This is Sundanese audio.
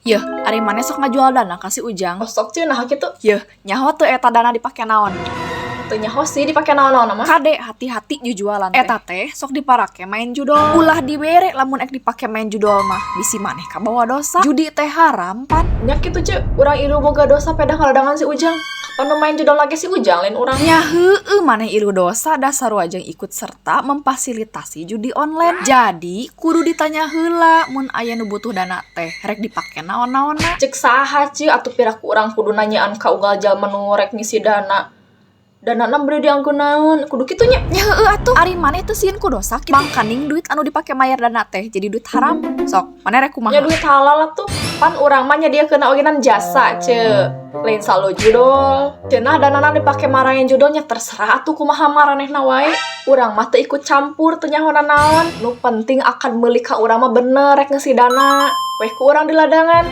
Yeuh, ari maneh sok ngajual dana ka si Ujang? Oh, sok, Ceu, naha kitu? Yeuh, nyaho teu eta dana dipake naon? Teu nyaho sih dipake naon-naon mah. Kade, hati-hati jujualan teh. Eta teh sok diparake main judol. Ulah dibere lamun ek dipake main judol mah. Bisi maneh kabawa dosa. Judi teh haram pan. Nya kitu, Ceu, urang ilu boga dosa pedah ngaladangan si Ujang. Kapan nu main judol lagi si Ujang, lain urang. Nya heueuh, maneh ilu dosa da sarua jeung ikut serta memfasilitasi judi online. Jadi kudu ditanya heula mun aya nu butuh dana teh rek dipake naon-naonna. Cek saha, Ceu, atuh piraku urang kudu nanyaan ka unggal jalma nu rek ngisi dana? Danana bade dianggo naon? Kudu kitu nya? Nya heueuh atuh. Ari maneh teu sieun ku dosa kitu? Mangkaning duit anu dipake mayar dana teh jadi duit haram. Sok, maneh rek kumaha? Nya duit halal atuh. Pan urang mah nyadiakeun ogenan jasa, Ceu. Lain salo judol. Cenah danana dipake maraen judolnya, terserah atuh kumaha maranehna wae. Urang mah teu ikut campur, teu nyaho naon. Nu penting akad meuli ka urang mah bener rek ngisi dana. Weh ku urang di ladangan.